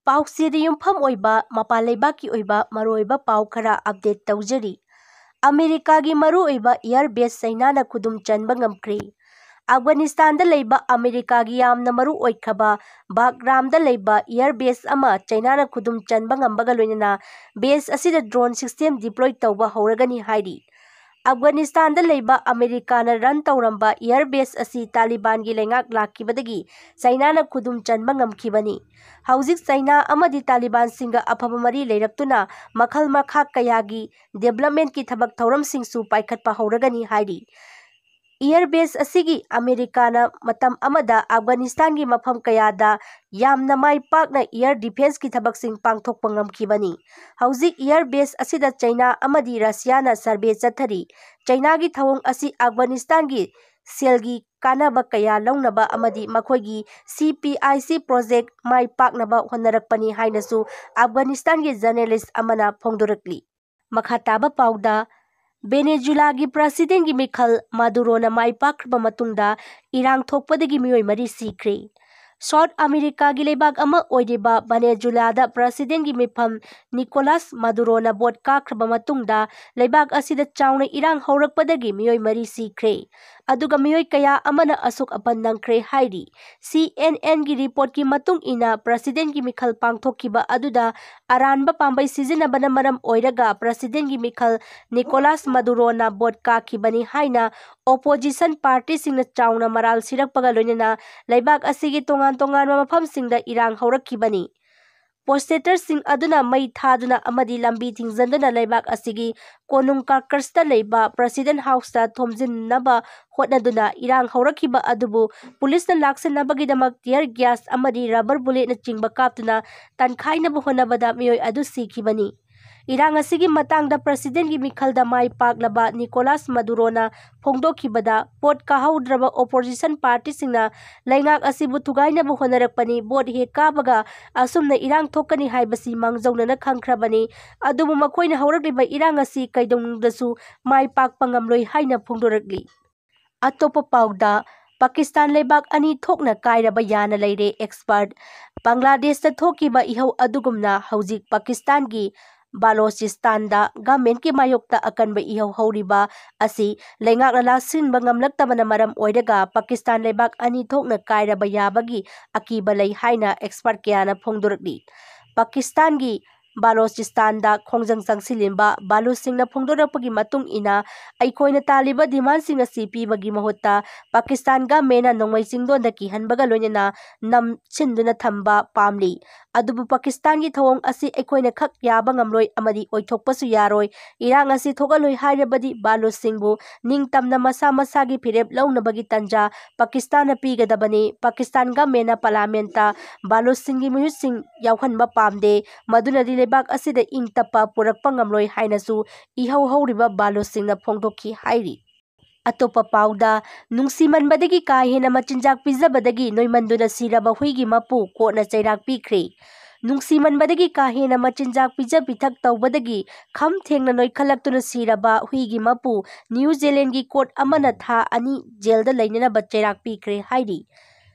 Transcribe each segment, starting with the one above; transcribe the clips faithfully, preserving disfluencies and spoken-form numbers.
ꯄꯥꯎꯆꯦꯗ ꯌꯨꯝꯐꯝ ꯑꯣꯏꯕ ꯃꯄꯥꯟ ꯂꯩꯕꯥꯛꯀꯤ ꯑꯣꯏꯕ ꯃꯔꯨꯑꯣꯏꯕ ꯄꯥꯎ ꯈꯔ update ꯇꯧꯖꯔꯤ꯫ ꯑꯃꯦꯔꯤꯀꯥꯒꯤ ꯃꯔꯨꯑꯣꯏꯕ air base ꯆꯩꯅꯥꯅ ꯈꯨꯗꯨꯝ ꯆꯟꯕ ꯉꯝꯈ꯭ꯔꯦ꯫ ꯑꯐꯒꯥꯅꯤꯁꯇꯥꯟꯗ ꯂꯩꯕ ꯑꯃꯦꯔꯤꯀꯥꯒꯤ ꯌꯥꯝꯅ ꯃꯔꯨ ꯑꯣꯏꯈ꯭ꯔꯕ ꯕꯥꯒ꯭ꯔꯥꯝꯗ ꯂꯩꯕ air base ꯑꯃ ꯆꯩꯅꯥꯅ ꯈꯨꯗꯨꯝ ꯆꯟꯕ ꯉꯝꯕꯒ ꯂꯣꯏꯅꯅ base ꯑꯁꯤꯗ drone system deploy ꯇꯧꯕ ꯍꯧꯔꯒꯅꯤ ꯍꯥꯏꯔꯤ꯫ ꯑꯐꯒꯥꯅꯤꯁꯇꯥꯟꯗ ꯂꯩꯕ ꯑꯃꯦꯔꯤꯀꯥꯅ run ꯇꯧꯔꯝꯕ air base ꯑꯁꯤ ꯇꯥꯂꯤꯕꯥꯟꯒꯤ ꯂꯩꯉꯥꯛ ꯂꯥꯛꯈꯤꯕꯗꯒꯤ ꯆꯩꯅꯥꯅ ꯈꯨꯗꯨꯝ ꯆꯟꯕ ꯉꯝꯈꯤꯕꯅꯤ꯫ ꯍꯧꯖꯤꯛ ꯆꯩꯅꯥ ꯑꯃꯗꯤ ꯇꯥꯂꯤꯕꯥꯟꯁꯤꯡꯒ ꯑꯐꯕ ꯃꯔꯤ ꯂꯩꯔꯛꯇꯨꯅ ꯃꯈꯜ ꯃꯈꯥ ꯀꯌꯥꯒꯤ developmentꯀꯤ ꯊꯕꯛ ꯊꯧꯔꯝꯁꯤꯡꯁꯨ ꯄꯥꯏꯈꯠꯄ ꯍꯧꯔꯒꯅꯤ ꯍꯥꯏꯔꯤ꯫ Air base ꯑꯁꯤꯒꯤ ꯑꯃꯦꯔꯤꯀꯥꯅ ꯃꯇꯝ ꯑꯃꯗ ꯑꯐꯒꯥꯅꯤꯁꯇꯥꯟꯒꯤ ꯃꯐꯝ ꯀꯌꯥꯗ ꯌꯥꯝꯅ ꯃꯥꯏ ꯄꯥꯛꯅ air defenceꯀꯤ ꯊꯕꯛꯁꯤꯡ ꯄꯥꯡꯊꯣꯛꯄ ꯉꯝꯈꯤꯕꯅꯤ꯫ ꯍꯧꯖꯤꯛ air base ꯑꯁꯤꯗ ꯆꯩꯅꯥ ꯑꯃꯗꯤ ꯔꯁꯤꯌꯥꯅ survey ꯆꯠꯊꯔꯤ꯫ ꯆꯩꯅꯥꯒꯤ ꯊꯧꯑꯣꯡ ꯑꯁꯤ ꯑꯐꯒꯥꯅꯤꯁꯇꯥꯟꯒꯤ ꯁꯦꯜꯒꯤ ꯀꯥꯟꯅꯕ ꯀꯌꯥ ꯂꯧꯅꯕ ꯑꯃꯗꯤ ꯃꯈꯣꯏꯒꯤ CPIC project ꯃꯥꯏ ꯄꯥꯛꯅꯕ ꯍꯣꯠꯅꯔꯛꯄꯅꯤ ꯍꯥꯏꯅꯁꯨ ꯑꯐꯒꯥꯅꯤꯁꯇꯥꯟꯒꯤ journalist ꯑꯃꯅ ꯐꯣꯡꯗꯣꯔꯛꯂꯤ꯫ ꯃꯈꯥ ꯇꯥꯕ ꯄꯥꯎꯗ, ꯚꯦꯅꯦꯖꯨꯂꯥꯒꯤ presidentꯀꯤ ꯃꯤꯈꯜ ꯃꯥꯗꯨꯔꯣꯅ ꯃꯥꯏ ꯄꯥꯛꯈ꯭ꯔꯕ ꯃꯇꯨꯡꯗ ꯏꯔꯥꯡ ꯊꯣꯛꯄꯗꯒꯤ ꯃꯤꯑꯣꯏ ꯃꯔꯤ ꯁꯤꯈ꯭ꯔꯦ꯫ South Americaꯒꯤ ꯂꯩꯕꯥꯛ ꯑꯃ ꯑꯣꯏꯔꯤꯕ ꯚꯦꯅꯦꯖꯨꯂꯥꯗ presidentꯀꯤ ꯃꯤꯐꯝ ꯅꯤꯀꯣꯂꯥꯁ ꯃꯥꯗꯨꯔꯣꯅ vote ꯀꯥꯈ꯭ꯔꯕ ꯃꯇꯨꯡꯗ ꯂꯩꯕꯥꯛ ꯑꯁꯤꯗ ꯆꯥꯎꯅ ꯏꯔꯥꯡ ꯍꯧꯔꯛꯄꯗꯒꯤ ꯃꯤꯑꯣꯏ ꯃꯔꯤ ꯁꯤꯈ꯭ꯔꯦ, ꯑꯗꯨꯒ ꯃꯤꯑꯣꯏ ꯀꯌꯥ ꯑꯃꯅ ꯑꯁꯣꯛ ꯑꯄꯟ ꯅꯪꯈ꯭ꯔꯦ ꯍꯥꯏꯔꯤ꯫ CNNꯒꯤ reportꯀꯤ ꯃꯇꯨꯡ ꯏꯟꯅ, presidentꯀꯤ ꯃꯤꯈꯜ ꯄꯥꯡꯊꯣꯛꯈꯤꯕ ꯑꯗꯨꯗ ꯑꯔꯥꯟꯕ ꯄꯥꯝꯕꯩ ꯁꯤꯖꯤꯟꯅꯕꯅ ꯃꯔꯝ ꯑꯣꯏꯔꯒ presidentꯀꯤ ꯃꯤꯈꯜ ꯅꯤꯀꯣꯂꯥꯁ ꯃꯥꯗꯨꯔꯣꯅ vote ꯀꯥꯈꯤꯕꯅꯤ ꯍꯥꯏꯅ opposition partyꯁꯤꯡꯅ ꯆꯥꯎꯅ ꯃꯔꯥꯜ ꯁꯤꯔꯛꯄꯒ ꯂꯣꯏꯅꯅ ꯂꯩꯕꯥꯛ ꯑꯁꯤꯒꯤ ꯇꯣꯉꯥꯟ ꯇꯣꯉꯥꯟꯕ ꯃꯐꯝꯁꯤꯡꯗ ꯏꯔꯥꯡ ꯍꯧꯔꯛꯈꯤꯕꯅꯤ꯫ Protesters ꯁꯤꯡ ꯑꯗꯨꯅ ꯃꯩ ꯊꯥꯗꯨꯅ ꯑꯃꯗꯤ ꯂꯝꯕꯤ ꯊꯤꯡꯖꯤꯟꯗꯨꯅ ꯂꯩꯕꯥꯛ ꯑꯁꯤꯒꯤ ꯀꯣꯅꯨꯡ ꯀꯥꯔꯀꯁꯇ ꯂꯩꯕ President Houseꯇ ꯊꯣꯝꯖꯤꯟꯅꯕ ꯍꯣꯠꯅꯗꯨꯅ ꯏꯔꯥꯡ ꯍꯧꯔꯛꯈꯤꯕ ꯑꯗꯨꯕꯨ ꯄꯨꯂꯤꯁꯅ ꯂꯥꯛꯁꯤꯟꯅꯕꯒꯤꯗꯃꯛ tear gas ꯑꯃꯗꯤ rubber bulletꯅꯆꯤꯡꯕ ꯀꯥꯞꯇꯨꯅ ꯇꯥꯟꯈꯥꯏꯅꯕ ꯍꯣꯠꯅꯕꯗ ꯃꯤꯑꯣꯏ ꯑꯗꯨ ꯁꯤꯈꯤꯕꯅꯤ꯫ ꯏꯔꯥꯡ ꯑꯁꯤꯒꯤ ꯃꯇꯥꯡꯗ presidentꯀꯤ ꯃꯤꯈꯜꯗ ꯃꯥꯏ ꯄꯥꯛꯂꯕ ꯅꯤꯀꯣꯂꯥꯁ ꯃꯗꯨꯔꯣꯅ ꯐꯣꯡꯗꯣꯛꯈꯤꯕꯗ, vote ꯀꯥꯍꯧꯗ꯭ꯔꯕ opposition partyꯁꯤꯡꯅ ꯂꯩꯉꯥꯛ ꯑꯁꯤꯕꯨ ꯊꯨꯒꯥꯏꯅꯕ ꯍꯣꯠꯅꯔꯛꯄꯅꯤ, vote ꯍꯦꯛ ꯀꯥꯕꯒ ꯑꯁꯨꯝꯅ ꯏꯔꯥꯡ ꯊꯣꯛꯀꯅꯤ ꯍꯥꯏꯕꯁꯤ ꯃꯥꯡꯖꯧꯅꯅ ꯈꯪꯈ꯭ꯔꯕꯅꯤ꯫ ꯑꯗꯨꯕꯨ ꯃꯈꯣꯏꯅ ꯍꯧꯔꯛꯂꯤꯕ ꯏꯔꯥꯡ ꯑꯁꯤ ꯀꯩꯗꯧꯅꯨꯡꯗꯁꯨ ꯃꯥꯏ ꯄꯥꯛꯄ ꯉꯝꯂꯣꯏ ꯍꯥꯏꯅ ꯐꯣꯡꯗꯣꯔꯛꯂꯤ꯫ ꯑꯇꯣꯞꯄ ꯄꯥꯎꯗ, ꯄꯥꯀꯤꯁꯇꯥꯟ ꯂꯩꯕꯥꯛ ꯑꯅꯤ ꯊꯣꯛꯅ ꯀꯥꯏꯔꯕ ꯌꯥꯅ ꯂꯩꯔꯦ꯫ Expert, ꯕꯪꯒ꯭ꯂꯥꯗꯦꯁꯇ ꯊꯣꯛꯈꯤꯕ ꯏꯍꯧ ꯑꯗꯨꯒꯨꯝꯅ ꯍꯧꯖꯤꯛ ꯄꯥꯀꯤꯁꯇꯥꯟꯒꯤ ꯕꯥꯂꯣꯆꯤꯁꯇꯥꯟꯗ ꯒꯃꯦꯟꯒꯤ ꯃꯥꯌꯣꯛꯇ ꯑꯀꯟꯕ ꯏꯍꯧ ꯍꯧꯔꯤꯕ ꯑꯁꯤ ꯂꯩꯉꯥꯛꯅ ꯂꯥꯛꯁꯤꯟꯕ ꯉꯝꯂꯛꯇꯕꯅ ꯃꯔꯝ ꯑꯣꯏꯔꯒ ꯄꯥꯀꯤꯁꯇꯥꯟ ꯂꯩꯕꯥꯛ ꯑꯅꯤ ꯊꯣꯛꯅ ꯀꯥꯏꯔꯕ ꯌꯥꯕꯒꯤ ꯑꯀꯤꯕ ꯂꯩ ꯍꯥꯏꯅ ꯑꯦꯛꯁꯄꯔꯠ ꯀꯌꯥꯅ ꯐꯣꯡꯗꯣꯔꯛꯂꯤ꯫ ꯄꯥꯀꯤꯁꯇꯥꯟꯒꯤ ꯕꯥꯂꯣꯆꯤꯁꯇꯥꯟꯗ ꯈꯣꯡꯖꯪ ꯆꯪꯁꯤꯜꯂꯤꯕ ꯕꯥꯂꯨꯆꯁꯤꯡꯅ ꯐꯣꯡꯗꯣꯔꯛꯄꯒꯤ ꯃꯇꯨꯡ ꯏꯟꯅ, ꯑꯩꯈꯣꯏꯅ ꯇꯥꯜꯂꯤꯕ ꯗꯤꯃꯥꯟꯁꯤꯡ ꯑꯁꯤ ꯄꯤꯕꯒꯤ ꯃꯍꯨꯠꯇ ꯄꯥꯀꯤꯁꯇꯥꯟ ꯒꯃꯦꯟꯅ ꯅꯣꯡꯃꯩ ꯆꯤꯡꯗꯣꯟꯗ ꯀꯤꯍꯟꯕꯒ ꯂꯣꯏꯅꯅ ꯅꯝꯁꯤꯟꯗꯨꯅ ꯊꯝꯕ ꯄꯥꯝꯂꯤ꯫ ꯑꯗꯨꯕꯨ ꯄꯥꯀꯤꯁꯇꯥꯟꯒꯤ ꯊꯧꯑꯣꯡ ꯑꯁꯤ ꯑꯩꯈꯣꯏꯅ ꯈꯛ ꯌꯥꯕ ꯉꯝꯂꯣꯏ ꯑꯃꯗꯤ ꯑꯣꯏꯊꯣꯛꯄꯁꯨ ꯌꯥꯔꯣꯏ꯫ ꯏꯔꯥꯡ ꯑꯁꯤ ꯊꯣꯛꯍꯜꯂꯣꯏ ꯍꯥꯏꯔꯕꯗꯤ ꯕꯥꯂꯨꯆꯁꯤꯡꯕꯨ ꯅꯤꯡꯇꯝꯅ ꯃꯁꯥ ꯃꯁꯥꯒꯤ ꯐꯤꯔꯦꯞ ꯂꯧꯅꯕꯒꯤ ꯇꯟꯖꯥ ꯄꯥꯀꯤꯁꯇꯥꯟꯅ ꯄꯤꯒꯗꯕꯅꯤ꯫ ꯄꯥꯀꯤꯁꯇꯥꯟ ꯒꯃꯦꯟꯅ ꯄꯥꯔꯂꯥꯃꯦꯟꯇ ꯕꯥꯂꯨꯆꯁꯤꯡꯒꯤ ꯃꯤꯍꯨꯠꯁꯤꯡ ꯌꯥꯎꯍꯟꯕ ꯄꯥꯝꯗꯦ꯫ ꯃꯗꯨꯅꯗꯤ ꯂꯩꯕꯥꯛ ꯑꯁꯤꯗ ꯏꯪ ꯇꯞꯄ ꯄꯨꯔꯛꯄ ꯉꯝꯂꯣꯏ ꯍꯥꯏꯅꯁꯨ ꯏꯍꯧ ꯍꯧꯔꯤꯕ ꯕꯥꯂꯨꯆꯁꯤꯡꯅ ꯐꯣꯡꯗꯣꯛꯈꯤ ꯍꯥꯏꯔꯤ꯫ ꯑꯇꯣꯞꯄ ꯄꯥꯎꯗ, ꯅꯨꯡꯁꯤꯃꯟꯕꯗꯒꯤ ꯀꯥ ꯍꯦꯟꯅ ꯃꯆꯤꯟꯖꯥꯛ ꯄꯤꯖꯕꯗꯒꯤ ꯅꯣꯏꯃꯟꯗꯨꯅ ꯁꯤꯔꯕ ꯍꯨꯏꯒꯤ ꯃꯄꯨ ꯀꯣꯔꯠꯅ ꯆꯩꯔꯥꯛ ꯄꯤꯈ꯭ꯔꯦ꯫ ꯅꯨꯡꯁꯤꯃꯟꯕꯗꯒꯤ ꯀꯥ ꯍꯦꯟꯅ ꯃꯆꯤꯟꯖꯥꯛ ꯄꯤꯖ ꯄꯤꯊꯛ ꯇꯧꯕꯗꯒꯤ ꯈꯝ ꯊꯦꯡꯅ ꯅꯣꯏꯈꯠꯂꯛꯇꯨꯅ ꯁꯤꯔꯕ ꯍꯨꯏꯒꯤ ꯃꯄꯨ ꯅ꯭ꯌꯨ ꯖꯤꯂꯦꯟꯒꯤ ꯀꯣꯔꯠ ꯑꯃꯅ ꯊꯥ ꯑꯅꯤ ꯖꯦꯜꯗ ꯂꯩꯅꯅꯕ ꯆꯩꯔꯥꯛ ꯄꯤꯈ꯭ꯔꯦ ꯍꯥꯏꯔꯤ꯫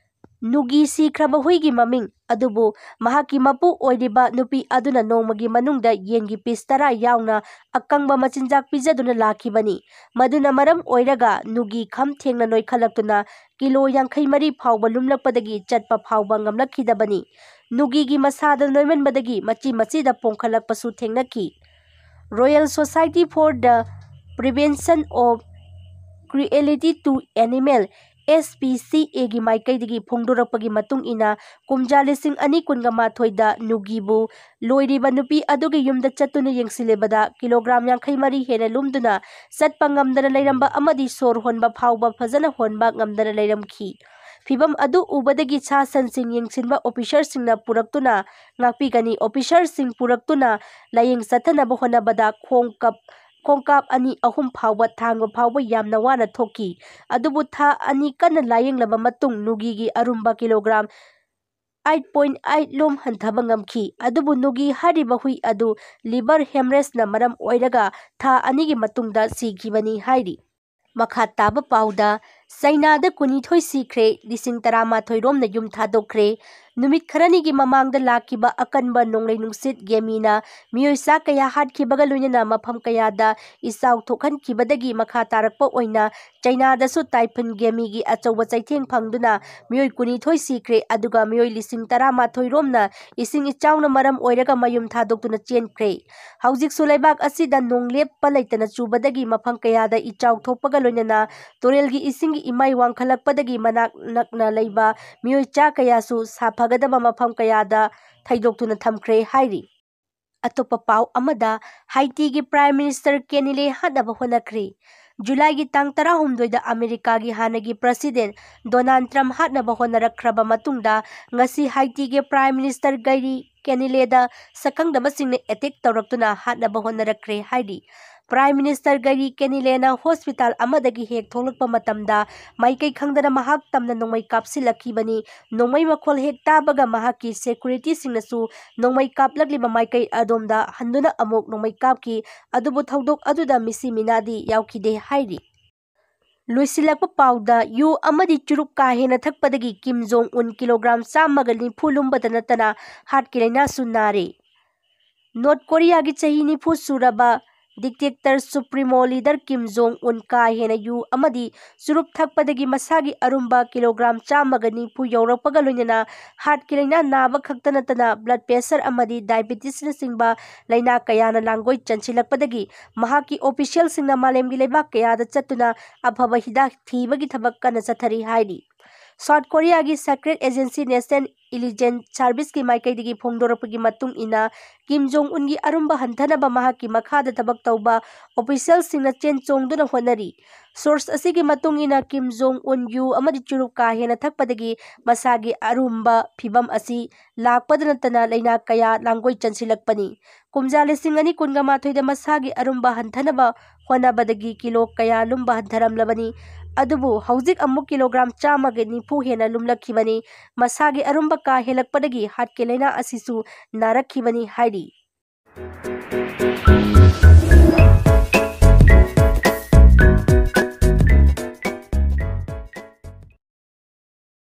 ꯅꯨꯒꯤ ꯁꯤꯈ꯭ꯔꯕ ꯍꯨꯏꯒꯤ ꯃꯃꯤꯡ ꯑꯗꯨꯕꯨ ꯃꯍꯥꯛꯀꯤ ꯃꯄꯨ ꯑꯣꯏꯔꯤꯕ ꯅꯨꯄꯤ ꯑꯗꯨꯅ ꯅꯣꯡꯃꯒꯤ ꯃꯅꯨꯡꯗ ꯌꯦꯟꯒꯤ ꯄꯤꯁ ꯇꯔꯥ ꯌꯥꯎꯅ ꯑꯀꯪꯕ ꯃꯆꯤꯟꯖꯥꯛ ꯄꯤꯖꯗꯨꯅ ꯂꯥꯛꯈꯤꯕꯅꯤ꯫ ꯃꯗꯨꯅ ꯃꯔꯝ ꯑꯣꯏꯔꯒ ꯅꯨꯒꯤ ꯈꯝ ꯊꯦꯡꯅ ꯅꯣꯏꯈꯠꯂꯛꯇꯨꯅ ꯀꯤꯂꯣ ꯌꯥꯡꯈꯩ ꯃꯔꯤ ꯐꯥꯎꯕ ꯂꯨꯝꯂꯛꯄꯗꯒꯤ ꯆꯠꯄ ꯐꯥꯎꯕ ꯉꯝꯂꯛꯈꯤꯗꯕꯅꯤ꯫ ꯅꯨꯒꯤꯒꯤ ꯃꯁꯥꯗ ꯅꯣꯏꯃꯟꯕꯗꯒꯤ ꯃꯆꯤ ꯃꯆꯤꯗ ꯄꯣꯝꯈꯠꯂꯛꯄꯁꯨ ꯊꯦꯡꯅꯈꯤ꯫ Royal Society for the Prevention of Cruelty to Animal, S P C A ꯒꯤ ꯃꯥꯏꯀꯩꯗꯒꯤ ꯐꯣꯡꯗꯣꯔꯛꯄꯒꯤ ꯃꯇꯨꯡ ꯏꯟꯅ, ꯀꯨꯝꯖꯥ ꯂꯤꯁꯤꯡ ꯑꯅꯤ ꯀꯨꯟꯒ ꯃꯥꯊꯣꯏꯗ ꯅꯨꯒꯤꯕꯨ ꯂꯣꯏꯔꯤꯕ ꯅꯨꯄꯤ ꯑꯗꯨꯒꯤ ꯌꯨꯝꯗ ꯆꯠꯇꯨꯅ ꯌꯦꯡꯁꯤꯜꯂꯤꯕꯗ ꯀꯤꯂꯣꯒ꯭ꯔꯥꯝ ꯌꯥꯡꯈꯩ ꯃꯔꯤ ꯍꯦꯟꯅ ꯂꯨꯝꯗꯨꯅ ꯆꯠꯄ ꯉꯝꯗꯅ ꯂꯩꯔꯝꯕ ꯑꯃꯗꯤ ꯁꯣꯔ ꯍꯣꯟꯕ ꯐꯥꯎꯕ ꯐꯖꯅ ꯍꯣꯟꯕ ꯉꯝꯗꯅ ꯂꯩꯔꯝꯈꯤ꯫ ꯐꯤꯚꯝ ꯑꯗꯨ ꯎꯕꯗꯒꯤ ꯁꯥ ꯁꯟꯁꯤꯡ ꯌꯦꯡꯁꯤꯟꯕ ꯑꯣꯐꯤꯁꯔꯁꯤꯡꯅ ꯄꯨꯔꯛꯇꯨꯅ ꯉꯥꯛꯄꯤꯒꯅꯤ꯫ ꯑꯣꯐꯤꯁꯔꯁꯤꯡ ꯄꯨꯔꯛꯇꯨꯅ ꯂꯥꯌꯦꯡ ꯆꯠꯊꯅꯕ ꯍꯣꯠꯅꯕꯗ ꯈꯣꯡꯀꯞ ꯈꯣꯡꯀꯥꯞ ꯑꯅꯤ ꯑꯍꯨꯝ ꯐꯥꯎꯕ ꯊꯥꯡꯕ ꯐꯥꯎꯕ ꯌꯥꯝꯅ ꯋꯥꯅ ꯊꯣꯛꯈꯤ꯫ ꯑꯗꯨꯕꯨ ꯊꯥ ꯑꯅꯤ ꯀꯟꯅ ꯂꯥꯌꯦꯡꯂꯕ ꯃꯇꯨꯡ ꯅꯨꯒꯤꯒꯤ ꯑꯔꯨꯝꯕ ꯀꯤꯂꯣꯒ꯭ꯔꯥꯝ ꯑꯩꯠ ꯄꯣꯏꯟ ꯑꯩꯠ ꯂꯣꯝ ꯍꯟꯊꯕ ꯉꯝꯈꯤ꯫ ꯑꯗꯨꯕꯨ ꯅꯨꯒꯤ ꯍꯥꯏꯔꯤꯕ ꯍꯨꯏ ꯑꯗꯨ ꯂꯤꯚꯔ ꯍꯦꯃꯔꯦꯖꯅ ꯃꯔꯝ ꯑꯣꯏꯔꯒ ꯊꯥ ꯑꯅꯤꯒꯤ ꯃꯇꯨꯡꯗ ꯁꯤꯈꯤꯕꯅꯤ ꯍꯥꯏꯔꯤ꯫ ꯃꯈꯥ ꯇꯥꯕ ꯄꯥꯎꯗ, ꯆꯩꯅꯥꯗ ꯀꯨꯟꯅꯤꯊꯣꯏ ꯁꯤꯈ꯭ꯔꯦ, ꯂꯤꯁꯤꯡ ꯇꯔꯥꯃꯥꯊꯣꯏ ꯔꯣꯝꯅ ꯌꯨꯝ ꯊꯥꯗꯣꯛꯈ꯭ꯔꯦ꯫ ꯅꯨꯃꯤꯠ ꯈꯔꯅꯤꯒꯤ ꯃꯃꯥꯡꯗ ꯂꯥꯛꯈꯤꯕ ꯑꯀꯟꯕ ꯅꯣꯡꯂꯩ ꯅꯨꯡꯁꯤꯠ ꯒꯦꯃꯤꯅ ꯃꯤꯑꯣꯏ ꯆꯥ ꯀꯌꯥ ꯍꯥꯠꯈꯤꯕꯒ ꯂꯣꯏꯅꯅ ꯃꯐꯝ ꯀꯌꯥꯗ ꯏꯆꯥꯎ ꯊꯣꯛꯍꯟꯈꯤꯕꯗꯒꯤ ꯃꯈꯥ ꯇꯥꯔꯛꯄ ꯑꯣꯏꯅ ꯆꯩꯅꯥꯗꯁꯨ ꯇꯥꯏꯐꯨꯟ ꯒꯦꯃꯤꯒꯤ ꯑꯆꯧꯕ ꯆꯩꯊꯦꯡ ꯐꯪꯗꯨꯅ ꯃꯤꯑꯣꯏ ꯀꯨꯟꯅꯤꯊꯣꯏ ꯁꯤꯈ꯭ꯔꯦ, ꯑꯗꯨꯒ ꯃꯤꯑꯣꯏ ꯂꯤꯁꯤꯡ ꯇꯔꯥꯃꯥꯊꯣꯏ ꯔꯣꯝꯅ ꯏꯁꯤꯡ ꯏꯆꯥꯎꯅ ꯃꯔꯝ ꯑꯣꯏꯔꯒ ꯃꯌꯨꯝ ꯊꯥꯗꯣꯛꯇꯨꯅ ꯆꯦꯟꯈ꯭ꯔꯦ꯫ ꯍꯧꯖꯤꯛꯁꯨ ꯂꯩꯕꯥꯛ ꯑꯁꯤꯗ ꯅꯣꯡ ꯂꯦꯞꯄ ꯂꯩꯇꯅ ꯆꯨꯕꯗꯒꯤ ꯃꯐꯝ ꯀꯌꯥꯗ ꯏꯆꯥꯎ ꯊꯣꯛꯄꯒ ꯂꯣꯏꯅꯅ ꯇꯨꯔꯦꯜꯒꯤ ꯏꯁꯤꯡꯒꯤ ꯏꯃꯥꯏ ꯋꯥꯡꯈꯠꯂꯛꯄꯗꯒꯤ ꯃꯅꯥꯛ ꯅꯛꯅ ꯂꯩꯕ ꯃꯤꯑꯣꯏ ꯆꯥ ꯀꯌꯥꯁꯨ ꯁꯥꯐꯒꯗꯕ ꯃꯐꯝ ꯀꯌꯥꯗ ꯊꯩꯗꯣꯛꯇꯨꯅ ꯊꯝꯈ꯭ꯔꯦ ꯍꯥꯏꯔꯤ꯫ ꯑꯇꯣꯞꯄ ꯄꯥꯎ ꯑꯃꯗ, ꯍꯥꯏꯇꯤꯒꯤ Prime Minister ꯀꯦꯅꯤꯂꯦ ꯍꯥꯠꯅꯕ ꯍꯣꯠꯅꯈ꯭ꯔꯦ꯫ ꯖꯨꯂꯥꯏꯒꯤ ꯇꯥꯡ ꯇꯔꯥꯍꯨꯝꯗꯣꯏꯗ ꯑꯃꯦꯔꯤꯀꯥꯒꯤ ꯍꯥꯟꯅꯒꯤ President ꯗꯣꯅꯥꯜꯗ ꯇ꯭ꯔꯝꯞ ꯍꯥꯠꯅꯕ ꯍꯣꯠꯅꯔꯛꯈ꯭ꯔꯕ ꯃꯇꯨꯡꯗ, ꯉꯁꯤ ꯍꯥꯏꯇꯤꯒꯤ Prime Minister ꯒꯥꯏꯔꯤ ꯀꯦꯅꯤꯂꯦꯗ ꯁꯛꯈꯪꯗꯕꯁꯤꯡꯅ attack ꯇꯧꯔꯛꯇꯨꯅ ꯍꯥꯠꯅꯕ ꯍꯣꯠꯅꯔꯛꯈ꯭ꯔꯦ ꯍꯥꯏꯔꯤ꯫ Prime Minister ꯒꯥꯏꯔꯤ ꯀꯦꯅꯤꯂꯦꯅ hospital ꯑꯃꯗꯒꯤ ꯍꯦꯛ ꯊꯣꯛꯂꯛꯄ ꯃꯇꯝꯗ ꯃꯥꯏꯀꯩ ꯈꯪꯗꯅ ꯃꯍꯥꯛ ꯇꯝꯅ ꯅꯣꯡꯃꯩ ꯀꯥꯞꯁꯤꯜꯂꯛꯈꯤꯕꯅꯤ꯫ ꯅꯣꯡꯃꯩ ꯃꯈꯣꯜ ꯍꯦꯛ ꯇꯥꯕꯒ ꯃꯍꯥꯛꯀꯤ securityꯁꯤꯡꯅꯁꯨ ꯅꯣꯡꯃꯩ ꯀꯥꯞꯂꯛꯂꯤꯕ ꯃꯥꯏꯀꯩ ꯑꯗꯣꯝꯗ ꯍꯟꯗꯨꯅ ꯑꯃꯨꯛ ꯅꯣꯡꯃꯩ ꯀꯥꯞꯈꯤ꯫ ꯑꯗꯨꯕꯨ ꯊꯧꯗꯣꯛ ꯑꯗꯨꯗ ꯃꯤꯁꯤ ꯃꯤꯅꯥꯗꯤ ꯌꯥꯎꯈꯤꯗꯦ ꯍꯥꯏꯔꯤ꯫ ꯂꯣꯏꯁꯤꯜꯂꯛꯄ ꯄꯥꯎꯗ, ꯌꯨ ꯑꯃꯗꯤ ꯆꯨꯔꯨꯞ ꯀꯥ ꯍꯦꯟꯅ ꯊꯛꯄꯗꯒꯤ ꯀꯤꯝ ꯖꯣꯡ ꯎꯟ ꯀꯤꯂꯣꯒ꯭ꯔꯥꯝ ꯆꯥꯝꯃꯒ ꯅꯤꯐꯨ ꯂꯨꯝꯕꯗ ꯅꯠꯇꯅ heartꯀꯤ ꯂꯥꯏꯅꯥꯁꯨ ꯅꯥꯔꯦ꯫ ꯅꯣꯔꯠ ꯀꯣꯔꯤꯌꯥꯒꯤ ꯆꯍꯤ ꯅꯤꯐꯨ ꯁꯨꯔꯕ dictator supremo leader ꯀꯤꯝ ꯖꯣꯡ ꯎꯟ ꯀꯥ ꯍꯦꯟꯅ ꯌꯨ ꯑꯃꯗꯤ ꯆꯨꯔꯨꯞ ꯊꯛꯄꯗꯒꯤ ꯃꯁꯥꯒꯤ ꯑꯔꯨꯝꯕ ꯀꯤꯂꯣꯒ꯭ꯔꯥꯝ ꯆꯥꯝꯃꯒ ꯅꯤꯐꯨ ꯌꯧꯔꯛꯄꯒ ꯂꯣꯏꯅꯅ heartꯀꯤ ꯂꯥꯏꯅꯥ ꯅꯥꯕ ꯈꯛꯇ ꯅꯠꯇꯅ blood pressure ꯑꯃꯗꯤ diabetesꯅꯆꯤꯡꯕ ꯂꯥꯏꯅꯥ ꯀꯌꯥꯅ ꯂꯥꯡꯒꯣꯏ ꯆꯟꯁꯤꯜꯂꯛꯄꯗꯒꯤ ꯃꯍꯥꯛꯀꯤ officialꯁꯤꯡꯅ ꯃꯥꯂꯦꯝꯒꯤ ꯂꯩꯕꯥꯛ ꯀꯌꯥꯗ ꯆꯠꯇꯨꯅ ꯑꯐꯕ ꯍꯤꯗꯥꯛ ꯊꯤꯕꯒꯤ ꯊꯕꯛ ꯀꯟꯅ ꯆꯠꯊꯔꯤ ꯍꯥꯏꯔꯤ꯫ ꯁꯥꯎꯠ ꯀꯣꯔꯤꯌꯥꯒꯤ secret agency National Intelligence Serviceꯀꯤ ꯃꯥꯏꯀꯩꯗꯒꯤ ꯐꯣꯡꯗꯣꯔꯛꯄꯒꯤ ꯃꯇꯨꯡ ꯏꯟꯅ, ꯀꯤꯝ ꯖꯣꯡ ꯎꯟꯒꯤ ꯑꯔꯨꯝꯕ ꯍꯟꯊꯅꯕ ꯃꯍꯥꯛꯀꯤ ꯃꯈꯥꯗ ꯊꯕꯛ ꯇꯧꯕ officialꯁꯤꯡꯅ ꯆꯦꯟ ꯆꯣꯡꯗꯨꯅ ꯍꯣꯠꯅꯔꯤ꯫ Source ꯑꯁꯤꯒꯤ ꯃꯇꯨꯡ ꯏꯟꯅ, ꯀꯤꯝ ꯖꯣꯡ ꯎꯟ ꯌꯨ ꯑꯃꯗꯤ ꯆꯨꯔꯨꯞ ꯀꯥ ꯍꯦꯟꯅ ꯊꯛꯄꯗꯒꯤ ꯃꯁꯥꯒꯤ ꯑꯔꯨꯝꯕ ꯐꯤꯚꯝ ꯑꯁꯤ ꯂꯥꯛꯄꯗ ꯅꯠꯇꯅ ꯂꯥꯏꯅꯥ ꯀꯌꯥ ꯂꯥꯡꯒꯣꯏ ꯆꯟꯁꯤꯜꯂꯛꯄꯅꯤ꯫ ꯀꯨꯝꯖꯥ ꯂꯤꯁꯤꯡ ꯑꯅꯤ ꯀꯨꯟꯒ ꯃꯥꯊꯣꯏꯗ ꯃꯁꯥꯒꯤ ꯑꯔꯨꯝꯕ ꯍꯟꯊꯅꯕ ꯍꯣꯠꯅꯕꯗꯒꯤ ꯀꯤꯂꯣ ꯀꯌꯥ ꯂꯨꯝꯕ ꯍꯟꯊꯔꯝꯂꯕꯅꯤ꯫ ꯑꯗꯨꯕꯨ ꯍꯧꯖꯤꯛ ꯑꯃꯨꯛ ꯀꯤꯂꯣꯒ꯭ꯔꯥꯝ ꯆꯥꯝꯃꯒ ꯅꯤꯐꯨ ꯍꯦꯟꯅ ꯂꯨꯝꯂꯛꯈꯤꯕꯅꯤ꯫ ꯃꯁꯥꯒꯤ ꯑꯔꯨꯝꯕ ꯀꯥ ꯍꯦꯜꯂꯛꯄꯗꯒꯤ heartꯀꯤ ꯂꯥꯏꯅꯥ ꯑꯁꯤꯁꯨ ꯅꯥꯔꯛꯈꯤꯕꯅꯤ ꯍꯥꯏꯔꯤ꯫